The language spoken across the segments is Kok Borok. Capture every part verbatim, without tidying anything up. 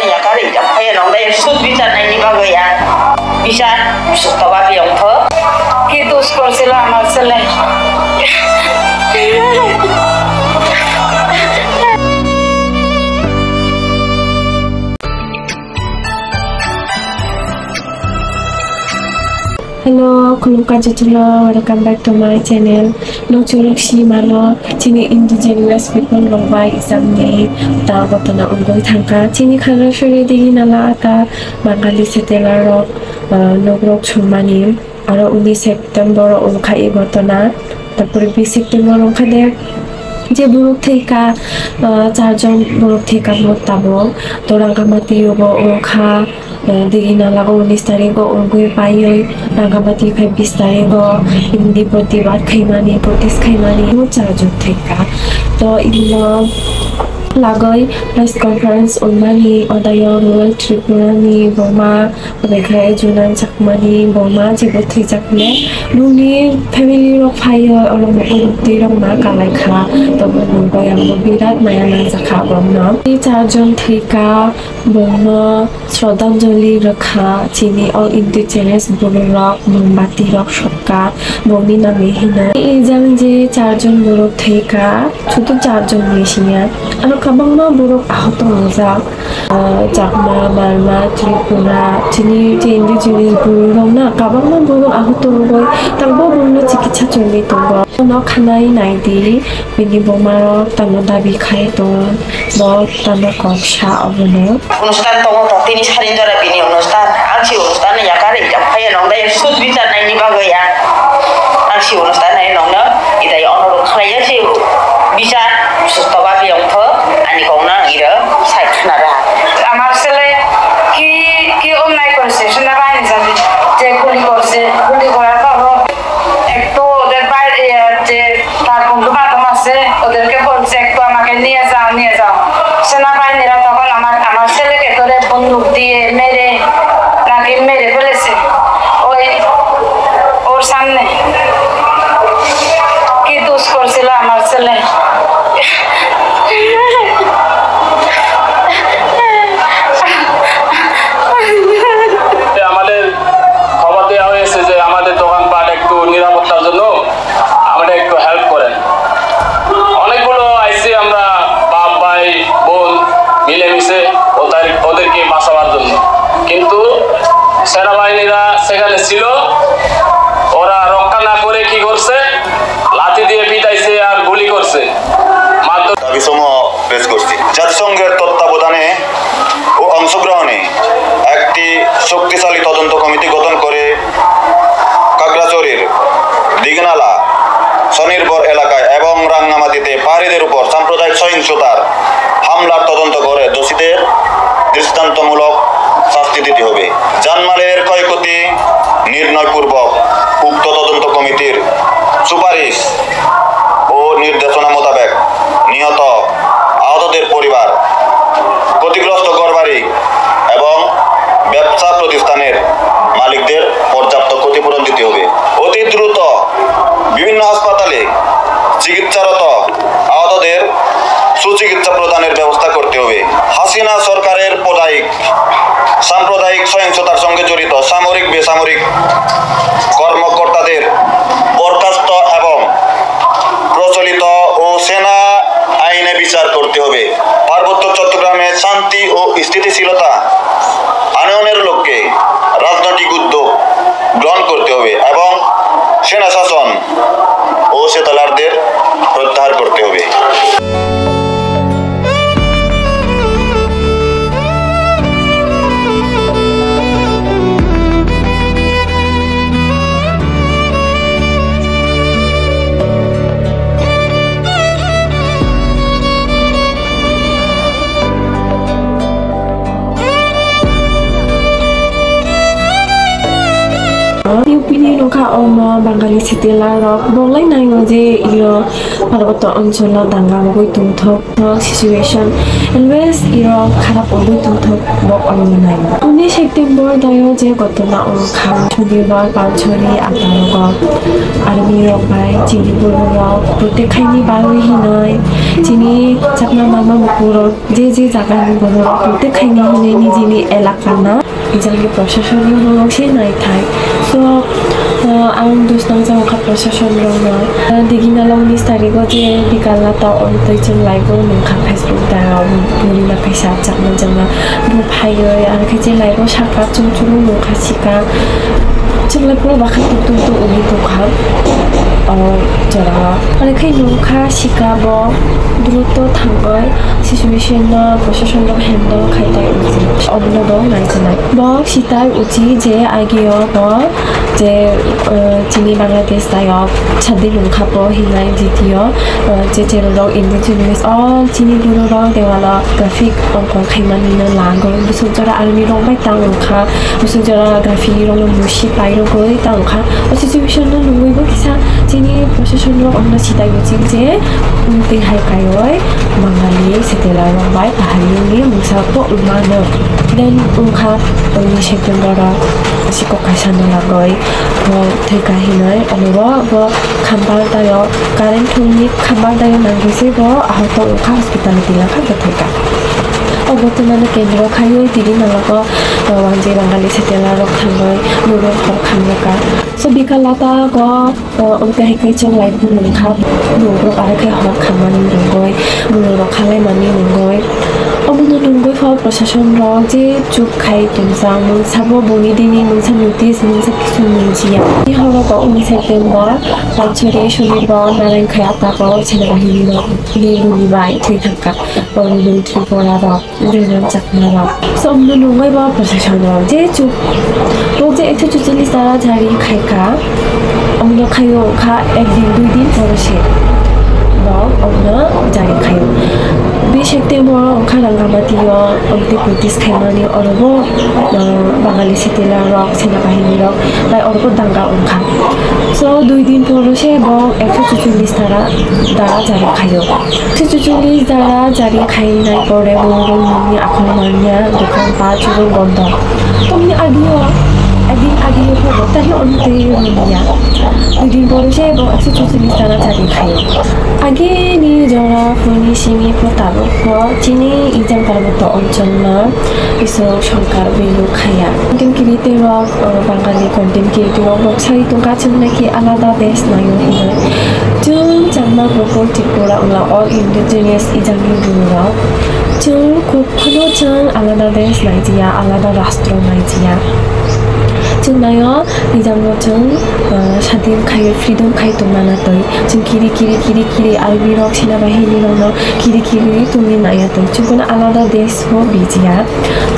Yakarwi phaiya nong dai sud bichar naini bagwi ang bichar susto ba piyong tho. Ki dus korsila amar sele. Hello, khulumkha jotono, welcome back to my channel. Nokchuruk si mano, chini indigenous people rok bai exam ni ta gotona wngwi thangkha. Chini Khagrasari Diginala ta Bangali settler rok, ah, nok rok sumani. Aro uni September o wngkha i gotona. Tapore bi September wngkha de, je borok thwikha, ah, charjon borok thwikha bo tabok. To Rangamati o bo wngkha. Eh, Diginala o unis tarigo wngwi paiwi Rangamati khai bis tarigo hindi protibad khaimani, protest khaimani, no charjon thwikha. To ino lagwi press conference wngmani odayo Rural Tripura ni buma, odekhai Junan Chakmani buma jebo thwijak le nini family rok phaiwi oro mukti rok ma kalai kha. To bo boyang bo birat maya nangjakha borokno. Tei charjon thwikha. Bongno srodanjali rwkha, chini all indigenous bororok mombati rok sokha, bongni name hino. Ejang je charjon borok thwikha, sudu charjon ni siniya. Ano kwbangma borok ahot wngjak, ah, Chakma, Marma, Tripura, chini je indigenous bororok na kwbangma borok ahot wngwi tangbo bongno chikitsa chongwi tongo. Bono khanai naidi, bini bomarok tamo dabi khai tong, bo tamo kok sa obono. Onustan tongo to, tini sarin jora bini onustan, ang si onustan no yakar rijak phaiya nong dai sud bichar naini bagwi ang, ang si onustan nai nongno idai onorok khlaiya si bichar susto ba piyong tho, ani kok no ang iro sai khna raha. Amar sele ki, ki onnai korse, suna bai ni jani, je guli korse, guli korar poro. Ekto oder bai, eh, je tar bondhu badhom ashe, oderke bolche, "Ekto amake niye jao, niye jao." Sena bainira tokhon amar, amar seleke dhore bonduk diye mere, naki mere felese. Oi, or samne. Ki dos korsilo amar sele. আমাদের খবর দেওয়া হয়েছে যে আমাদের দোকানপাট একটু নিরাপত্তার জন্য আমাদের একটু হেল্প করেন। অনেকগুলো আইসি আমরা বাপ, ভাই, বোন মিলেমিশে ওদের, ওদেরকে বাঁচাবার জন্য, কিন্তু সেনাবাহিনীরা সেখানে ছিল, ওরা রক্ষা না করে কি করছে, লাঠি দিয়ে পিটাইছে আর গুলি করছে, মারধর। দাবিসমূহ পেশ করছি। জাতিসংঘের তত্ত্বাবধানে ও অংশগ্রহণে একটি শক্তিশালী তদন্ত কমিটি গঠন করে খাগড়াছড়ির দিঘনালা স্বনির্ভর এলাকায় এবং রাঙ্গামাটিতে পাহাড়িদের উপর সাম্প্রদায়িক সহিংসতার হামলার তদন্ত করে দোষীদের দৃষ্টান্তমূলক শাস্তি দিতে হবে। জানমালের ক্ষয়ক্ষতি নির্ণয়পূর্বক উক্ত তদন্ত কমিটির সুপারিশ ও নির্দেশনা মোতাবেক নিহত আহতদের পরিবার, ক্ষতিগ্রস্ত ঘরবাড়ি এবং ব্যবসা প্রতিষ্ঠানের মালিকদের পর্যাপ্ত ক্ষতিপূরণ দিতে হবে। অতি দ্রুত বিভিন্ন হাসপাতালে চিকিৎসারত আহতদের সুচিকিৎসা প্রদানের ব্যবস্থা করতে হবে। হাসিনা সরকারের পদায়িক সাম্প্রদায়িক সহিংসতার সঙ্গে জড়িত সামরিক, বেসামরিক কর্মকর্তাদের বরখাস্ত এবং প্রচলিত ও সেনা আইনে বিচার করতে হবে। পার্বত্য চট্টগ্রামে শান্তি ও স্থিতিশীলতা আনয়নের লক্ষ্যে রাজনৈতিক উদ্যোগ গ্রহণ করতে হবে এবং সেনা শাসন ও সেটেলারদের প্রত্যাহার করতে হবে। U P ni nokha omo Bangali settler rok bolai naio je iro Parboto oncholo danga wngwi tongthok. Situation always iro kharap wngwi tongthok bo ongwi naio. Uni September dayo je gotona wngkha, Shonibar Panchori atarogo army rok bai chini borok rok protect khaini bagwi hinwi chini chakma mama mukurok je je jagani borok rok protect khaini hinwi nijini elaka na. Ijangni proshasonno norok se naithai. So, uh, ang dusnang jagokha proshasonrokno. Uh, digini unis tarigo je bikal lata ontwi chwng live-o nungkha Facebook da, um, purima kaisa chakma chakma bo phaiwi, aro khe je live-o sakha chwng chwngno nungkha sika. Chwng lai phuru bakha tuk tuk tuk uni tongkha. O jorao. Aro khe nungkha sika bo. Druto thangwi situation no proshasonno handle khai tai uchi. Obono bo naikolai. Bo sitai uchi je agio bo je, eh, chini Bangladesh tayok sadi nungkha bo hinai jitio, eh, je cherorok indigenous all chini gururok dewalo graphic ongkor khaimani no lagwi. Busuk jora army rok bai tang wngkha. Busuk jora graphic rok no musi pai rogwi tang wngkha. O situation no nungwi bo kisa chini proshasonrok omno sitai uchi je, um, twi hai kaiwi Bangali settler rok bai pahari wngwi mungsa bo wngmano. Then wngkha uni September o sikok kaisa no lagwi bo thwika hinwi omo bo bo khambal tayo current thungni khambal tayo nangkhe se bo ahok wngkha hospital o tila kha bo thwika. O gotona no kendro khaiwi tini nanglago, uh, wangje Bangali settler rok thangwi nuro hor khamlaka. So bikal lata go, uh, omo twi hai khe chwng lai phuru wngkha, borok aro khe hor khamani nungwi, borok rok khalaimani nungwi. Omono nungwi pho proshasonrok je chup khai tongsa, mungsa bo boni dini mungsa notice, mungsa kisu nungjiya. Ni horo bo uni September, Panchori, Shonibar, Narayan Khaya, Tapor, Senabahini rok ni boni bai thwi thangkha, Borobin Tripura rok. Dena chakma rok. So, omono nungwi bo proshasonrok je chuk, bo je ekso chuchullis dara jari khaikha, omono khaio wngkha ek din, dui din poro se bo omono jari khaio. Bi September o wngkha Rangamati o, omo twi protest khaimani oro bo, uh, Bangali settler rok, senabahini rok bai oro bo danga wngkha. So, dui din poro se bo ekso chuchullis dara, dara jari khaio. Chuchuli jara jari khainai pore borok nokni akhol manya dokan pa churuk bondo. Tongni agio, adin agio phobo tahi oni tei roniya. Dui din pore se bo chuchuli jara jari khaio. Agini jora phuni simi pho tabuk pho chini ijang parboto onchol no Iswk Shankar Belu khaya. Content creator rok, uh, Bangali content creator rok, rok sai tongkha chwng naki alada desh naio hinwi. Chwng changma proper Tripura wngla all indigenous ijangni borok. Chwng kok-, kono chwng alada desh naijiya, alada rastro naijiya. Chwng naio, ijango chwng, uh, sadin khai, freedom khai tongmana twi. Chwng kiri, kiri, kiri, kiri, army rok, senabahini rokno kiri, kiri tongwi naiya twi. Chwng kono alada desh o bijiya.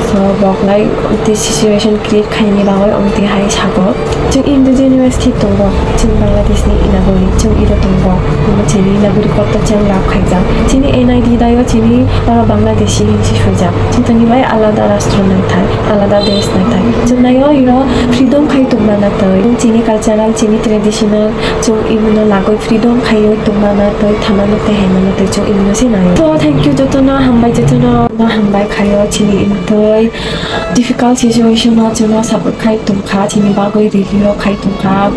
So, boklai tei situation create khaini bagwi omtwi hai sago. Chwng indigenous thik tongo, chwng Bangladesh ni inagori, chwng iro tongo, omo chini inagori kotto chwng lab khaijak. Chini N I D dayo chini, ah, Bangladeshi hinsi swijak. Chwng tani bai alada rastro naithai, alada desh naithai. Chwng nayo iro freedom khai tongmana twi, chini cultural, chini traditional, chwng imono lagwi freedom khaiwi tongmana twi, thamano tei haimano twi chwng imono se naio. So, thank you jotono, hambai jotono, no hambai khaio chini imtwi. Difficult situation o chwngno support khai tongkha, chini bagwi rally rok khai tongkha.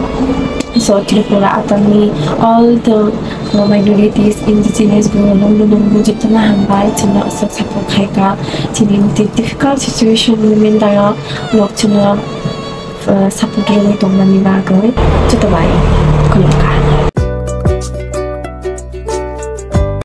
So, Tripura atangni all the, uh, minorities, indigenous group rokno nungwi jotono hambai, chwngno aswk support khaikha. Chini di-, difficult situation movement dayo nok chwngno, uh, support rwui tongmani bagwi joto bai khulumkha.